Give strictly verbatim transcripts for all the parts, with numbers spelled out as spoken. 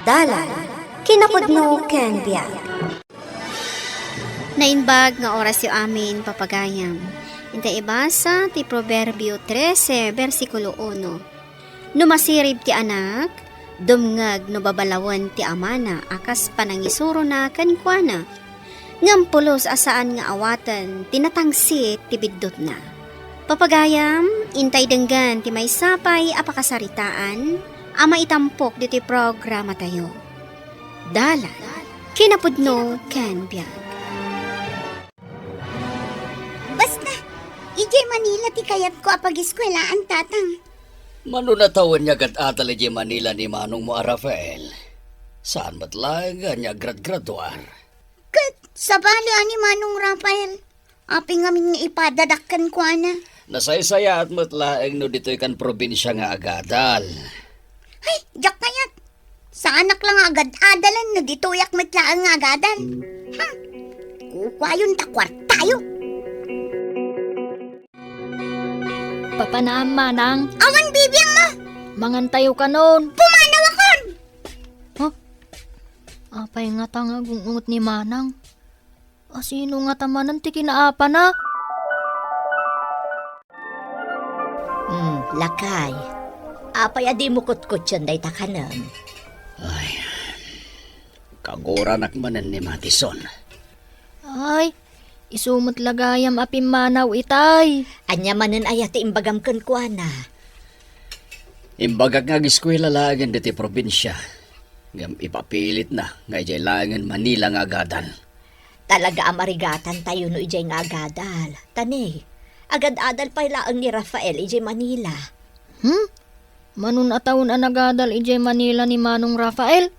Dalan, kinapudno ken biag. Naimbag nga orasyo amin, papagayam. Inta ibasa ti Proverbio trese, bersikulo uno. No masirib ti anak, dumngeg no babalawen ti amana a kas panangisurona kenkuana. Ngem pulos a saan nga awaten ti natangsit ti biddutna. Papagayam, intay denggen ti maysa pay a pakasaritaan a maitampok ditoy programatayo. Dalan, kinapudno ken biag. Basta, idiay Manila ti kayatko a pagiskuelaan, Tatang. Mano natawen nga agad-adal idiay Manila ni manongmo a Rafael? Saan met laeng nga agradgraduar? Ket sabali a ni Manong Rafael, apay ngamin nga ipadadak kenkuana? Nasaysayaat met laeng no ditoy kan probinsia nga agadal. Ay, diak kayat. Saanak la nga agad-adalan no ditoyak met laeng nga agadal. Hmm. Kukuayon ta kuartayo. Papanaam, Manang. Awan bibiang mo. Mangantayo kanon. Pumanaw akon. Huh? Apay ngata nga agung-unget ni Manang? A, sino ngata manen ti kinaapana? Hmm, lakay. Apay a dimo kutkution dayta kanem? Ay, kaguronak manen ni Madison. Ay, isu met la gayam a pimmanaw itay. Ania manen aya ti imbagam kenkuana? Imbagak nga agiskuela laengen ditoy probinsia. Ngem ipapilitna nga idiay laengen Manila nga agadal. Talaga a marigatantayo no idiay nga agadal. Ta ne, agad-adal pay laeng ni Rafael idiay Manila. Hmm? Mano natawen a nagadal idiay Manila ni Manong Rafael?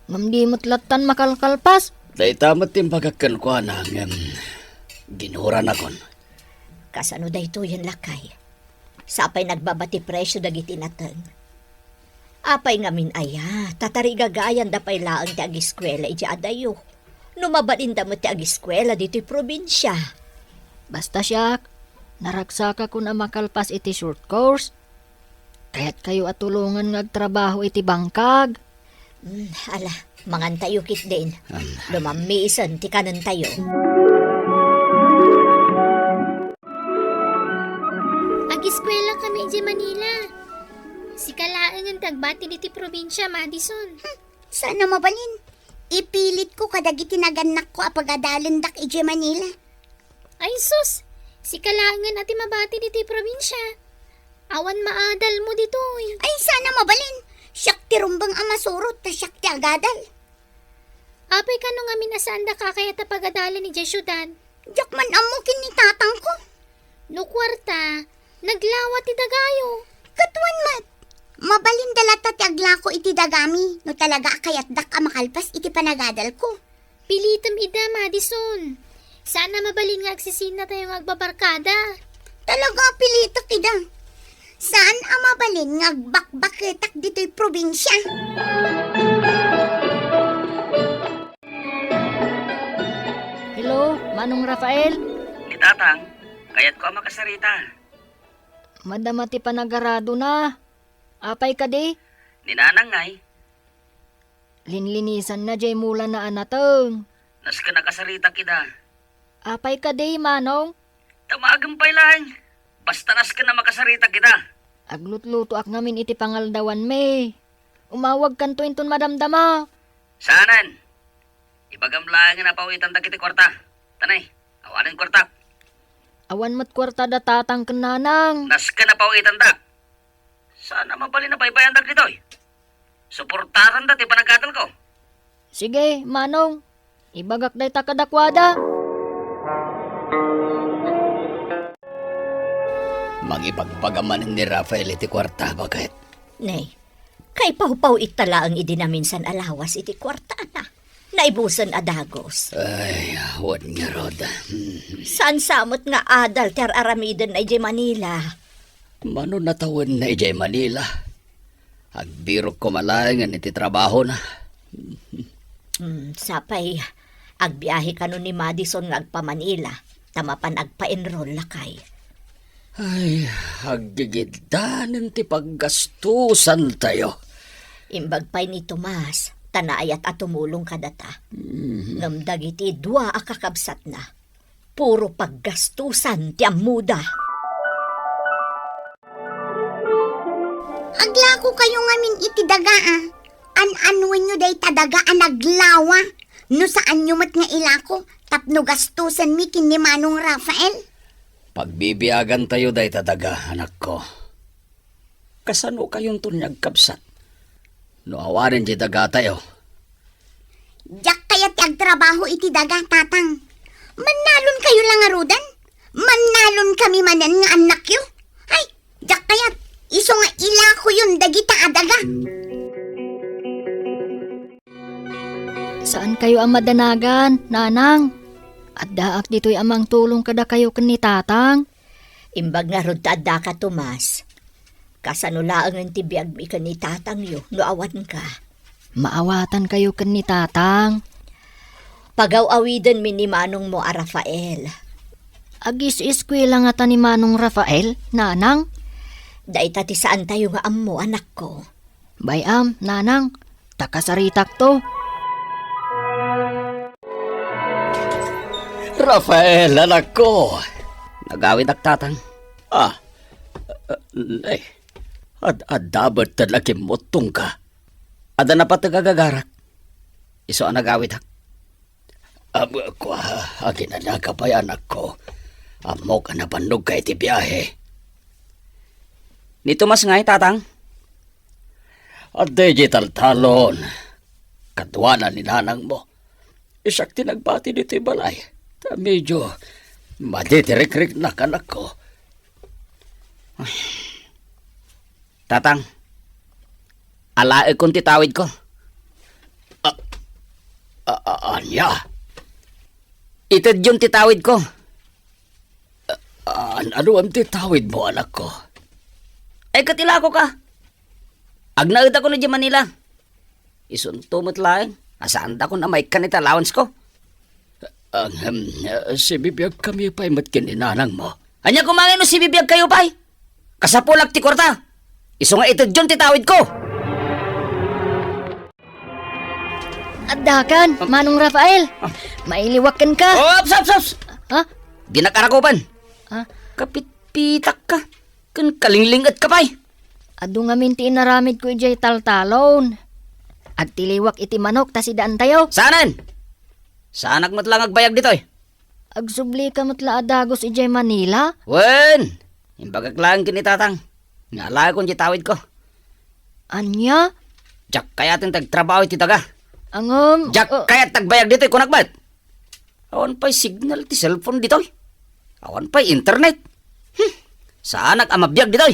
Ngem di met lattan makalkalpas? Dayta met ti imbagak kenkuana, ngem ginuranakon. Kasano daytoyen, lakay? Sapay nagbaba ti presio dagiti nateng. Apay ngamin aya, ta tarigagayanda pay laeng ti agiskuela idiay adayo. No mabalinda met ti agiskuela ditoy probinsia. Basta siak, naragsakakon a makalpas iti short course. Kayatkayo a tulongan nga agtrabaho iti bangkag. Hmm, ala, mangantayo ketdin. Am. Lumammiisen ti kanentayo. Agiskuela kami idiay Manila. Sika laengen ti agbati ditoy probinsia, Madison. Hmm, saan a mabalin. Ipilitko kadagiti nagannakko a pagadalendak idiay Manila. Ay sus, sika laengen a ti mabati ditoy probinsia. Awan maadalmo ditoy. Ay, saan a mabalin. Siak ti rumbeng a masurot, ta siak ti agadal. Apay kano ngamin a saanda kakayat a pagadalan idiay siudad? Diak man ammo ken ni tatangko. No kuarta, naglawa ti dagayo. Ket wen met, mabalinda latta ti aglako iti dagami no talaga a kayatdak a makalpas iti panagadalko. Pilitem ida, Madison. Saan a mabalin nga agsisinnatayo nga agbabarkada. Talaga a pilitek ida. Saan a mabalin nga agbakbaketak ditoy probinsia. Hello, Manong Rafael? Ni Tatang, kayatko a makasarita. Madama ti panagaradona. Apay kadi? Ni Nanang ngay. Linlinisanna jay mulana a nateng. Nasken a kasaritak ida. Apay kadi, Manong? Damagem pay laeng. Basta nasken a makasaritak ida. Aglutlutoak ngamin iti pangaldawanmi. Umawagkanto inton madamdama. Saanen. Ibagam laengen a pawitandak iti kuarta. Ta ne, awanen kuartak. Awan met kuarta da tatang ken nanang. Nasken a pawitandak. Saan a mabalin a baybayandak ditoy. Suportaranda ti panagadalko. Sige, Manong. Ibagak dayta kadakuada. Mangibagbaga manen ni Rafael iti kuarta, baket. Ne, kaipawpaw ita laeng idi naminsan a lawas iti kuartana. Naibusen a dagus. Ay, awan ngarud. Saan sa met nga adal ti ar-aramidenna idiay Manila? Mano natawenna idiay Manila? Agbirok koma laengen iti trabahona. Hmm, sapay, agbiahe kano ni Madison nga agpa-Manila, ta mapan agpa-enroll, lakay. Ay, aggigiddanen ti paggastusantayo. Imbag pay ni Tomas, ta naayat a tumulong kadata. Ngem dagiti dua a kakabsatna, puro paggastusan ti ammoda. Aglakokayo ngamin iti daga, a. An-anuenyo dayta daga a naglawa no saanyo met nga ilako tapno gastusenmi ken ni Manong Rafael? Pagbibiagantayo dayta daga, anakko. Kasanokayonto nga agkabsat no awanen ti dagatayo? Diak kayat ti agtrabaho iti daga, Tatang. Mannalonkayo la ngaruden. Mannalonkami manen nga annakyo. Ay, diak kayat. Isu nga ilakoyon dagita a daga. Saankayo a madanagan, Nanang. Addaak ditoy a mangtulong kadakayo ken ni Tatang. Imbag ngarud ta addaka, Tomas. Kasano laengen ti biagmi ken ni Tatangyo no awanka? Maawatankayo ken ni Tatang. Pagaw-awidenmi ni manongmo a Rafael. Agis-eskuela ngata ni Manong Rafael, Nanang? Dayta ti saantayo nga ammo, anakko. Bay-am, Nanang, ta kasaritakto. Rafael, anakko. Nagawidak, Tatang. Ah, eh, ad-, adda met ti nakimmutongka. Adda napateg a gagarak. Isu a nagawidak. Am, kua, aginanaka pay, anakko. Ammok a napannogka iti biahe. Ni Tomas ngay, Tatang? Adda idiay taltalon. Kaduana ni nanangmo. Siak ti nagbati ditoy balay. Ta medyo madi ti rikriknak, anakko. Tatang, alaekon ti tawidko. A-, a-, a-, ania? Itedyon ti tawidko. An-, aniaman ti tawidmo, anakko? Ay, ket ilakoka. Agnaedakon idiay Manila. Isunto met laeng a saandakon a maikkan iti allowance-ko. Ngem, sibibiagkami pay met ken ni nanangmo. Ania koma ngay no sibibiagkayo pay? Kasapulak ti kuarta. Isu nga itedyon ti tawidko. Addakan, Manong Rafael. Ah. Mailiwak kenka. Oh, aps, aps, aps! Ha? Dinak arakupan. Ah? Kapitpitakka. Ken kalinglingetka pay. Adu ngamin ti inaramidko idiay taltalon. Agtiliwak iti manok ta sidaantayo. Saanen? Saanak met la nga agbayag ditoy. Agsublika met la a dagus idiay Manila? Wen, imbagak laeng ken ni Tatang nga alaekon ti tawidko. Ania? Diak kayaten ti agtrabaho iti daga. Ngem, Diak uh, kayat ti agbayag ditoy, kunak met. Awan pay signal ti cellphone ditoy. Awan pay internet. Hmm. Saanak a mabiag ditoy.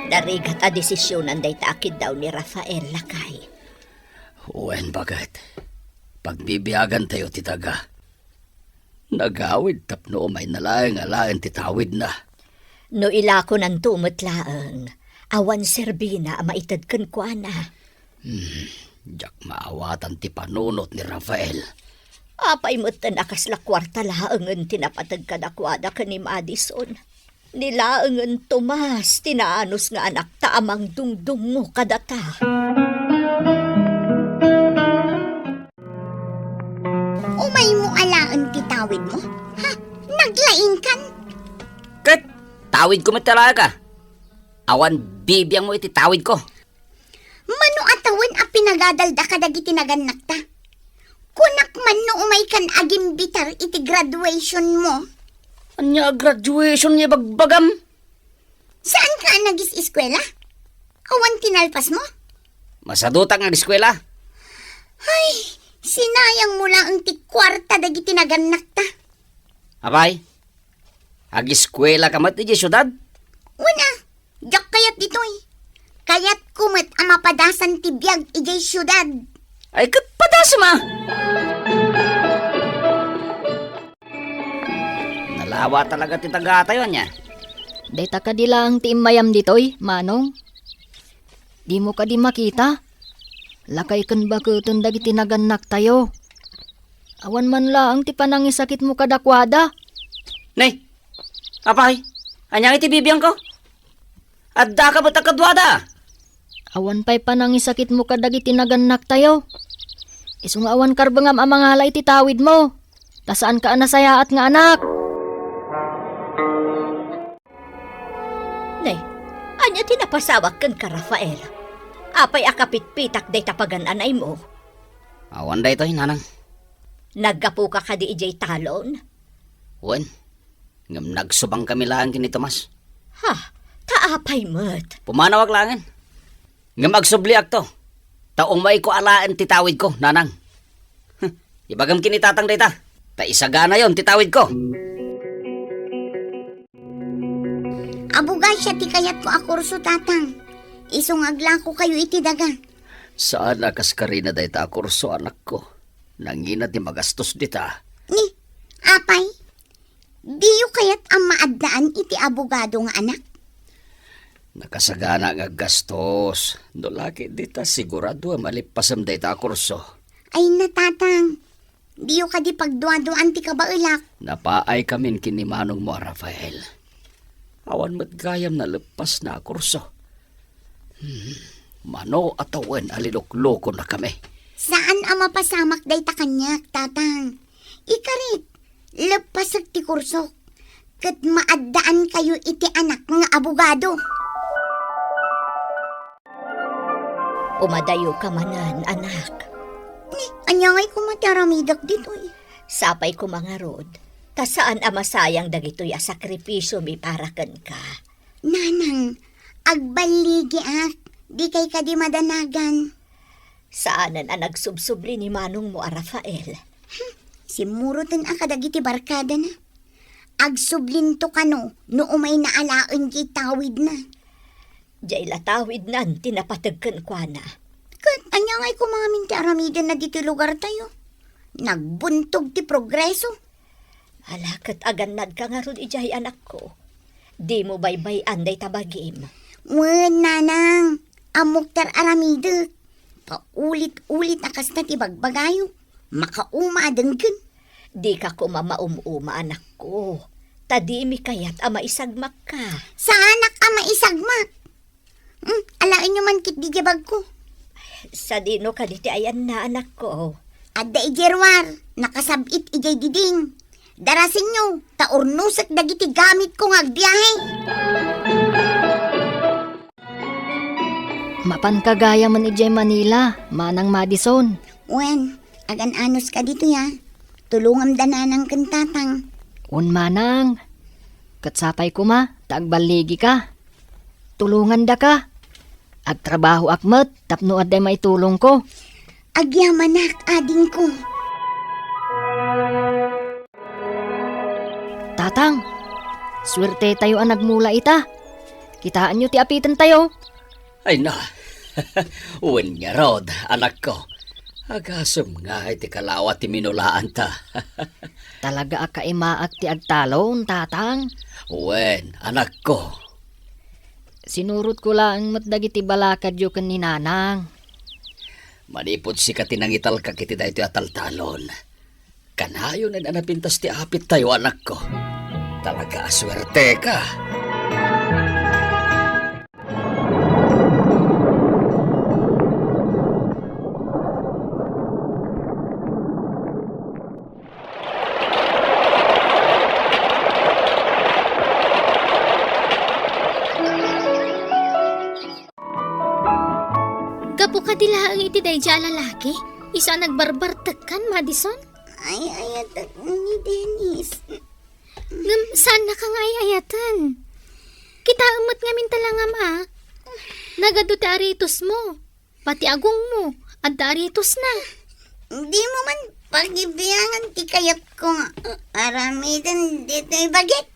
Narigat a desisionan dayta a kiddaw ni Rafael, lakay. Wen, baket. Pagbibiagantayo ti daga. Nagawid tapno umayna laeng alaen ti tawidna. No ilakonanto met laeng, awan serbina a maited kenkuana. Hmm, diak maawatan ti panunot ni Rafael. Apay metten a kasla kuarta laengen ti napateg kadakuada ken ni Madison? Ni laengen Tomas ti naanus nga anakta a mangdungdungngo kadata. Umaymo alaen ti tawidmo? Ha? Naglaingkan? Ket tawidko met ti alaeka. Awan bibiangmo iti tawidko. Mano a tawen a pinagadalda kadagiti nagannakta? Kunak man no umaykan agimbitar iti graduationmo. Ania a graduation nga ibagbagam? Saanka a nagis-eskuela? Awan ti nalpasmo? Masadutak nga agiskuela. Ay, sinayangmo laeng ti kuarta dagiti nagannakta. Apay, agiskuelaka met idiay siudad? Wen a, diak kayat ditoy. Kayatko met a mapadasan ti biag idiay siudad. Ay, ket padasem a! Nalawa talaga ti tagatayo, ania? Dayta kadi laeng ti immayam ditoy, Manong? Dimo kadi makita? Lakay ken baketen dagiti nagannaktayo. Awan man laeng ti panangisakitmo kadakuada. Ne, apay, ania iti bibiangko? Addaka met a kaduada. Awan pay panangisakitmo kadagiti nagannaktayo. Isu nga awan karbengam a mangala iti tawidmo, ta saanka a nasayaat nga anak. Ne, ania ti napasawak kenka, Rafael? Apay a kapitpitak dayta pagan-anaymo? Awan daytoy, nanang. Naggapuka kadi idiay talon? Wen, ngem nagsubangkami laeng ken ni Tomas. Ha? Ta apay met? Pumanawak laengen. Ngem agsubliakto, ta umayko alaen ti tawidko, nanang. Huh, ibagam ken ni tatang dayta, ta isaganayon ti tawidko. Abogado ti kayatko a kurso, tatang. Isu nga aglakokayo iti daga. Saan a kas karina dayta a kurso, anakko. Nangina ti magastos dita. Ni, apay, diyo kayat a maaddaan iti abogado nga anak? Nakasagana nga aggastos. No la ket dita, sigurado a malippasem dayta a kurso. Ay, natatang. Diyo kadi pagduaduaan ti kabaelak? Napaaykamin ken ni manongmo a Rafael. Awan met gayam naleppasna a kurso. Hmm, mano a tawen a linuklokonakami. Saan a mapasamak dayta kaniak, tatang. Ikarit, leppasek ti kursok, ket maaddaankayo iti anak nga abogado. Umadayoka manen, anak. Ni, ania ngay koma ti aramidek ditoy? Sapay koma ngarud, ta saan a masayang dagitoy a sakripisiomi para kenka. Nanang, agballigiak, dikay kadi madanagan. Saanen a nagsubsubli ni manongmo a Rafael. Hmm, simmuroten a kadagiti barkadana. Agsublinto kano no umayna alaen diay tawidna. Diay la tawidnan ti napateg kenkuana. Ket ania ngay koma ngamin ti aramidenna ditoy lugartayo? Nagbuntog ti progreso. Ala, ket agannadka ngarud idiay, anakko. Dimo baybay-an dayta bagim. Wen, nanang, ammok ti ar-aramidek. Paulit-ulit a kasta ti bagbagayo. Makauma a denggen. Dika koma maum-uma, anakko. Ta dimi kayat a maisagmakka. Saanak a maisagmak. Hmm, alaenyo man ketdi diay bagko. Sadino kadi ti ayanna, anakko? Adda idiay ruar, nakasab-it idiay diding. Darasenyo, ta urnosek dagiti gamitko nga agbiahe. Mapanka gayamen idiay Manila, Manang Madison. Wen, agan-anoska ditoy a. Tulongamda nanang ken tatang. Wen, manang. Ket sapay koma ta agballigika. Tulongandaka. Agtrabahoak met tapno adda maitulongko. Agyamanak, adingko. Tatang, suertetayo a nagmula ita. Kitaenyo ti apitentayo. Ay na, wen ngarud, anakko. Agasem nga iti kalawa ti minulaanta. Talaga a kaimaak ti agtalon, tatang. Wen, anakko. Sinurotko laeng met dagiti balakadyo ken ni nanang. Manipud sika ti nangitalkak iti daytoy a taltalon. Kanayon a napintas ti apittayo, anakko. Talaga a suerteka. Gapu kadi laeng iti daydiay a lalaki, isu a nagbarbartekkan, Madison? Ay-ayatek ni Dennis. Ngem saannaka nga ay-ayaten. Kitaem met ngamin ta langam a. Nagadu ti aritosmo. Pati agongmo, adda aritosna. Dimo man pagibiangan ti kayatko nga aramiden ditoy bagik.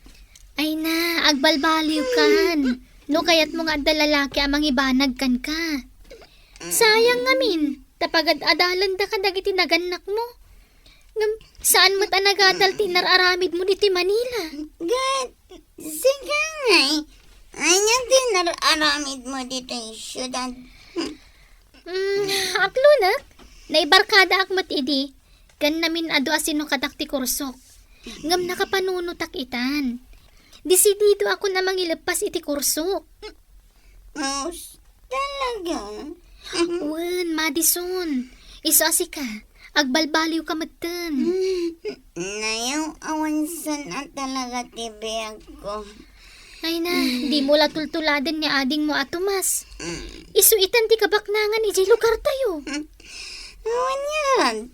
Ay na, agbalbaliwkan. No kayatmo nga adda lalaki a mangibanag kenka. Sayang ngamin, ta pagad-adalenda kadagiti nagannakmo. Ngem, saan met a nagadal ti inar-aramidmo ditoy Manila? Ket, sika ngay, ania ti inar-aramidmo ditoy siudad? Hmm, aklonek, naibarkadaak met idi, ken namin-adu a sinukatak ti kursok. Ngem nakapanunotak itan. Desididoakon a mangileppas iti kursok. Mus-, Aga. Wen, Madison. Isu a sika, agbalbaliwka metten. Nayaw-awansan a talaga ti biagko. Ay na, dimo la tultuladen ni adingmo a Tomas. Isu itan ti kabaknangan idiay lugartayo. Wen ngarud.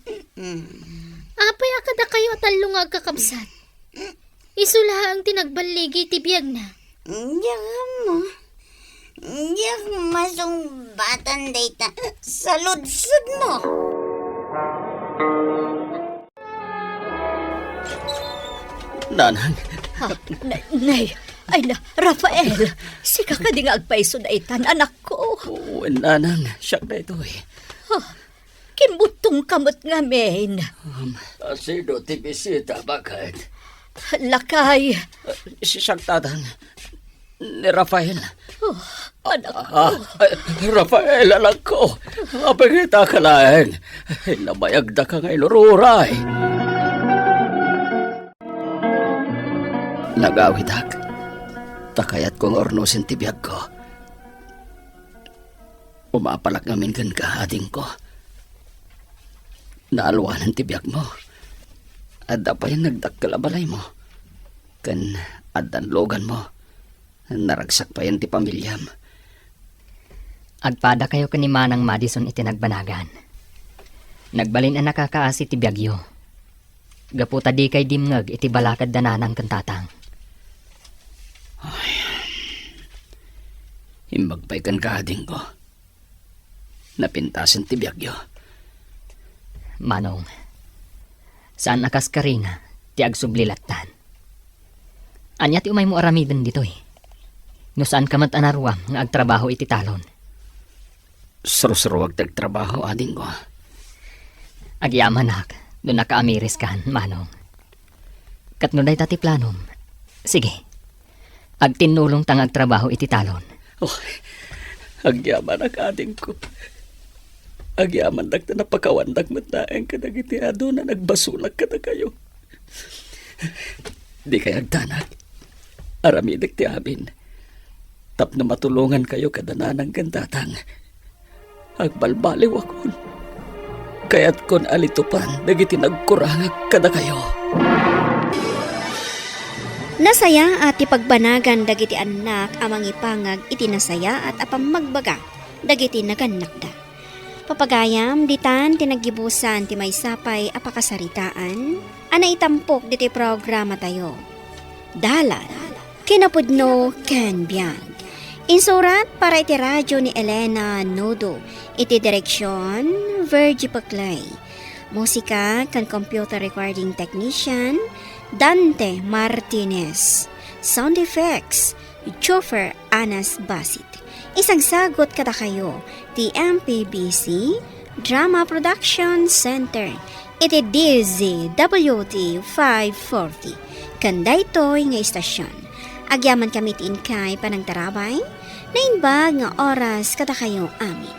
Apay a kadakayo a tallo nga agkakabsat? Isu laeng ti nagballigi ti biagna. Diak ammo. Diak masungbatan dayta saludsodmo. Nanang. Ha? Na-, nay, ay na, Rafael, sika kadi nga agpayso daytan, anakko? Wen, nanang, siak daytoy. Ha? Kimbuttongka met ngamin. Um, asido ti bisita, baket? Lakay. Si-, siak, tatang. Ni Rafael. Oh, anak. Ah, eh, Rafael, anakko. Apay nga ita ka laeng? Nabayagda ka nga inururay. Nagawitak. Ta kayatko nga urnosen ti biagko. Umapalak ngamin kenka, adingko. Naalwanen ti biagmo. Adda pay nagdakkel a balaymo. Ken addan luganmo. Naragsak payen ti pamiliam. Agpadakayo ken ni Manang Madison iti nagbanagan. Nagbalin a nakakaasi ti biagyo. Gapu ta dikay dimngeg iti balakad da nanang ken tatang. Ay. Imbag pay kenka, adingko. Napintasen ti biagyo. Manong, saan a kas Karina ti agsubli lattan. Ania ti umaymo aramiden ditoy? No saanka met a naruam nga agtrabaho iti talon. Sursuruak ti agtrabaho, adingko. Agyamanak no nakaamiriskan, Manong. Ket no dayta ti planom, sige. Agtinnulongta nga agtrabaho iti talon. Oh, agyamanak, adingko. Agyamandak ta napakawandak met laeng kadagiti adu a nagbasolak kadakayo. Dikay agdanag. Aramidek ti amin. Tapno matulongankayo kada nanang ken tatang. Agbalbaliwakon. Kayatkon a litupan dagiti nagkurangak kadakayo. Nasayaat ti pagbanagan dagiti annak a mangipangag iti nasayaat a pammagbaga dagiti nagannakda. Papagayam, ditan ti naggibusan ti maysa pay a pakasaritaan a naitampok ditoy programatayo. Dalan, kinapudno ken biag. Insurat para iti radio ni Elena Nudo, iti direksion, Virgie Paclay. Musika ken computer recording technician, Dante Martinez. Sound effects, Chauffeur Anas Basit. Isagsagut kadakayo ti M P B C Drama Production Center iti D Z W T five forty. Ken daytoy nga istasyon, agyamankami ti inkay panangtarabay, naimbag nga oras kadakayo amin.